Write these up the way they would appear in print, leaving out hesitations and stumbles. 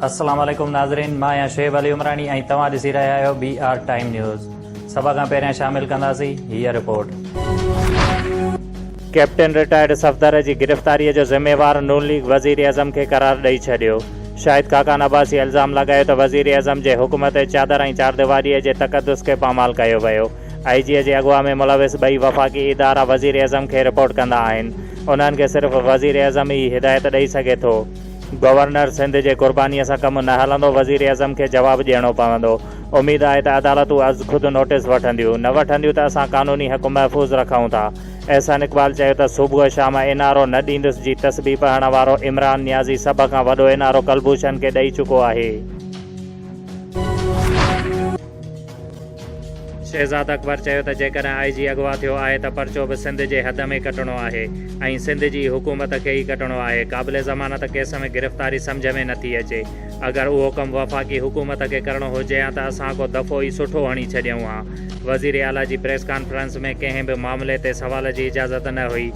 السلام عليڪم ناظرين مان آهيان شعيب علي عمراڻي ۽ توهان ڏسي رهيا آهيو بي آر ٽائيم نيوز سڀ کان پهريان شامل ڪنداسين هيء رپورٽ. ڪئپٽن رٽائرڊ صفدر جي گرفتاري جو ذميوار نون ليگ وزيراعظم کي قرار ڏئي ڇڏيو. شاهد خاقان عباسي الزام لڳايو ته وزيراعظم جي حڪم تي چادر ۽ چارديواريء جي تقدس کي پامال ڪيو ويو. آء جي جي اغوا ۾ ملوث ٻئي وفاقي ادارا وزيراعظم کي رپورٽ ڪندا آهن. انهن کي صرف وزيراعظم ئي هدايت ڏئي سگهي ٿو. گورنر سنڌ جي قربانيء سان ڪم نه هلندو، وزيراعظم کي جواب ڏيڻو پوندو. اميد آهي ته عدالتون ازخود نوٽيس وٺنديون، نه وٺنديون ته اسان قانوني حق محفوظ رکون ٿا. احسن اقبال چيو ته صبح شام اين آر او نه ڏيندس جي تسبيح پڙهڻ وارو عمران نيازي سڀ کان وڏو اين آر او ڪلڀوشن کي ڏئي چڪو آهي. شهزاد اڪبر چيو ته جيڪڏهن آء جي اغوا ٿيو آهي ته پرچو به سنڌ جي حد ۾ ڪٽڻو آهي ۽ سنڌ جي حڪومت کي ئي ڪٽڻو آهي، قابل ضمانت ڪيس ۾ گرفتاري سمجهه ۾ نٿي اچي، اگر اهو ڪم وفاقي حڪومت کي ڪرڻو هجي ها ته اسان ڪو دفعو ئي سٺو هڻي ڇڏيون ها، وزيراعليٰ جي پريس ڪانفرنس ۾ ڪنهن به معاملي تي سوال جي اجازت نه هئي.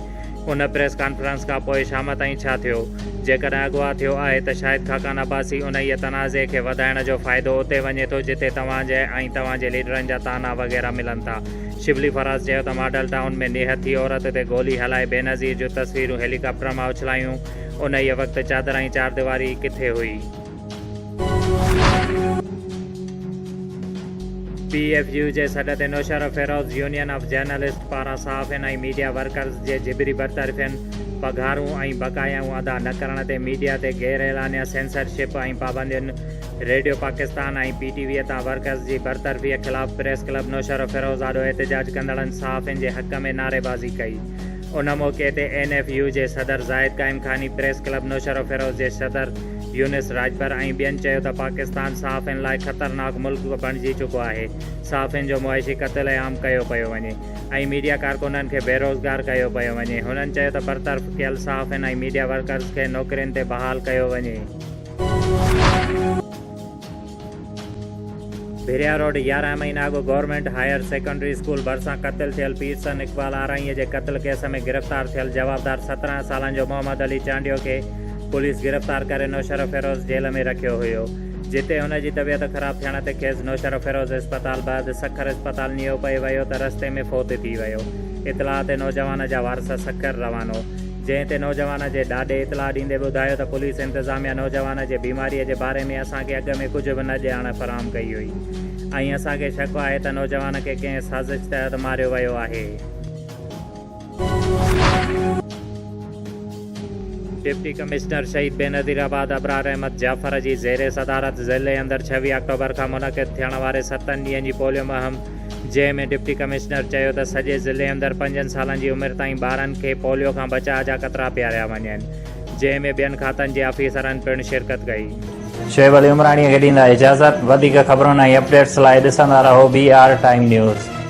ان پريس ڪانفرنس کان پوء شام تائين ڇا ٿيو؟ جيڪڏهن اغوا ٿيو آهي ته شاهد خاقان عباسي انهيء تنازعي کي وڌائڻ جو فائدو اتي وڃي ٿو جتي توهان جي ۽ توهان جي ليڊرن جا طعنا وغيره ملن ٿا. شبلي فراز چيو ته ماڊل ٽائون ۾ نهٿي عورت تي گولي هلائي بينظير جون تصويرون هيليڪاپٽر مان اڇلايون، انهيء وقت چادر ۽ چارديواري ڪٿي هئي؟ پي ايف يو جي سڏ تي نوشهروفيروز يونين آف جرنلسٽ پاران صحافين ۽ ميڊيا ورڪرز جي جبري برطرفين، پگهارون ۽ بقايائون ادا نه ڪرڻ تي ميڊيا تي غير اعلانيه سينسر شپ ۽ پابندين، ريڊيو پاڪستان ۽ پي ٽي وي تان ورڪرز جي برطرفي خلاف پريس ڪلب نوشهروفيروز آڏو احتجاج ڪندڙن صحافين جي حق ۾ نعريبازي ڪئي. ان موقعي تي اين ايف يو جي صدر زاهد قائم خاني، پريس ڪلب نوشهروفيروز جي صدر يونس راڄپر ۽ ٻين چيو ته پاڪستان صحافين لاء خطرناڪ ملڪ بڻجي چڪو آهي، صحافين جو معاشي قتل عام ڪيو پيو وڃي ۽ ميڊيا ڪارڪنن کي بيروزگار ڪيو پيو وڃي، هنن چيو ته برطرف ڪيل صحافين ۽ ميڊيا ورڪرز کي نوڪرين تي بحال ڪيو وڃي. ڀريا روڊ 11 مهينا اڳ گورنمينٽ هائير سيڪنڊري اسڪول ڀرسان قتل ٿيل پيرسن اقبال آرائينء جي قتل ڪيس ۾ گرفتار ٿيل جوابدار 17 سالن جو محمد علي چانڊيو کي پوليس گرفتار ڪري نوشهروفيروز جيل ۾ رکيو هيو جتي هن جي طبيعت خراب ٿيڻ تي کيس نوشهروفيروز اسپتال بعد سکر اسپتال نيو پئي ويو ته رستي ۾ فوت ٿي ويو اطلاع تي نوجوان جا وارث سکر روانو جنهن تي نوجوان جي ڏاڏي اطلاع ڏيندي ٻڌايو ته پوليس انتظاميا نوجوان جي بيماري جي باري ۾ اسان کي اڳ ۾ ڪجهه به نه ڄاڻ فراهم ڪئي هئي ۽ اسان کي شڪ آهي ته نوجوان کي ڪنهن سازش تحت ماريو ويو آهي. ڊپٽي ڪمشنر شهيد بينظيرآباد ابرار احمد جعفر جي زير صدارت ضلعي اندر 26 آڪٽوبر کان منعقد ٿيڻ واري ستن ڏينهن جي پوليو مهم جنهن ۾ ڊپٽي ڪمشنر چيو ته سڄي ضلعي اندر پنجن سالن جي عمر تائين ٻارن کي پوليو کان بچاء جا قطرا پياريا وڃن، جنهن ۾ ٻين کاتن جي آفيسرن پڻ شرڪت ڪئي. شعيب علي عمراڻيء کي ڏيندا اجازت، وڌيڪ خبرن ۽ اپڊيٽس لاء ڏسندا رهو بي آر ٽائيم نيوز.